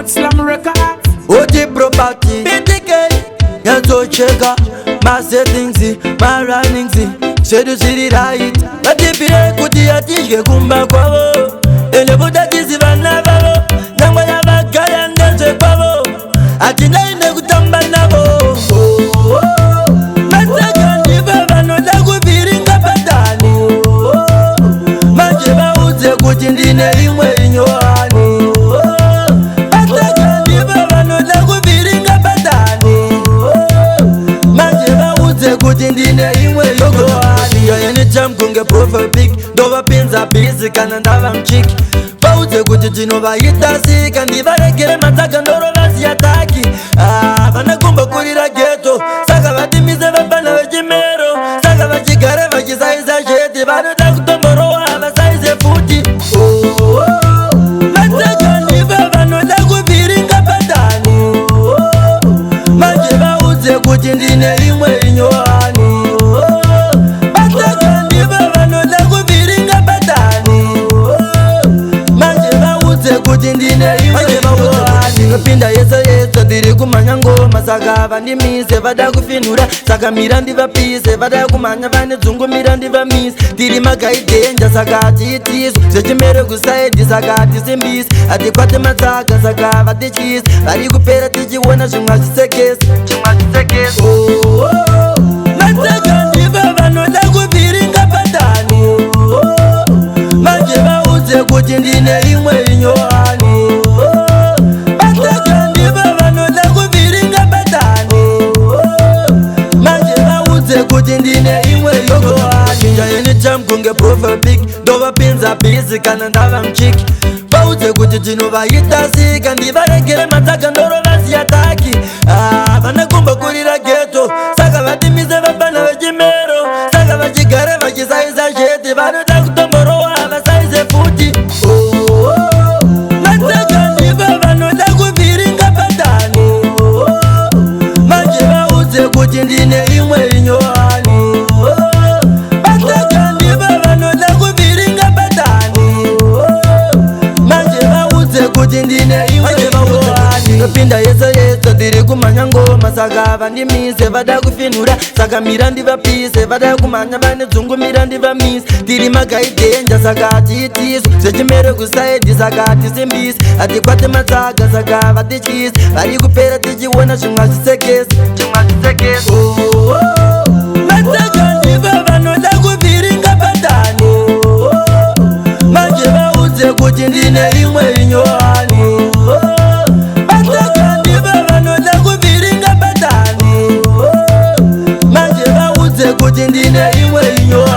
Slam Records. Oti property BTK Nyatsocheka ma settings, ma runnings, zvedu zviri right. Vatipire kuti hatidye kumba kwavo, ende votatizi vana vavo, nyangwe yavagaya ndezvekwavo, hatinai nekutamba navo. Masaka ndivo vanoda kuvhiringa patani, manje vaudze kuti ndine imwe inyowani. Masaka ndivo vanoda kuvhiringa patani, manje vaudze kuti ndine imwe inyowani. Anytime kunge profile pic, ndovapinza busy kana ndava muchiki. Vaudze kuti tinovaita sika, ndivaregere matsaga, ndorovaziya taki. Vana kumbokurira ghetto, saka vatimise vapana vechimero, saka vachigara vachisaisa sheti, vanoda kutomborowa, vasaize futi. Matsaga ndivo vanoda kuvhiringa patani, manje vaudze kuti ndine imwe inyowani. Matsaga ndivo vanoda kuvhiringa patani, manje vaudze kuti ndine imwe inyowani. Ndinopinda yese yese, ndiri kumhanya ngoma, saka vandimise. Vada kufinhura, saka mira ndivapise. Vada kumhanya, vane dzungu, mira ndivamise. Tiri magaidhenja, saka hatiitiswa zvechimere kusaidi, saka hatisimbisi, hatikwate matsaga, saka vatityisi. Vari kupera tichiona, zvimwe hazvisekesi, zvimwe hazvisekesi. Matsaga ndivo vanoda kuvhiringa patani, manje vaudze kuti ndine imwe inyowani. Matsaga ndivo vanoda kuvhiringa patani, manje vaudze kuti ndine imwe inyowani. Anytime kunge profile pic, ndovapinza busy kana ndava muchiki. Vaudze kuti tinovaita sika, ndivaregere matsaga, ndorovaziya taki. Vana kumbokurira ghetto, saka vatimise vapana vechimero, saka vachigara vachisaisa sheti, vanoda kutomborowa, vasaize futi. Matsaga ndivo vanoda kuvhiringa patani, manje vaudze kuti ndine imwe inyowani. Matsaga ndivo vanoda kuvhiringa patani, manje vaudze kuti ndine imwe inyowani. Ndinopinda yese yese, ndiri kumhanya ngoma, saka vandimise. Vada kufinhura, saka mira ndivapise. Vada kumhanya, vane dzungu, mira ndivamise. Tiri magaidhenja, saka hatiitiswa zvechimere kusaidi, saka hatisimbisi, hatikwate matsaga, saka vatityisi. Vari kupera tichiona, zvimwe hazvisekesi, zvimwe hazvisekesi. Matsaga ndivo vanoda kuvhiringa patani, manje vaudze kuti ndine imwe inyowani. Matsaga ndivo vanoda kuvhiringa patani, manje vaudze kuti ndine imwe inyowani.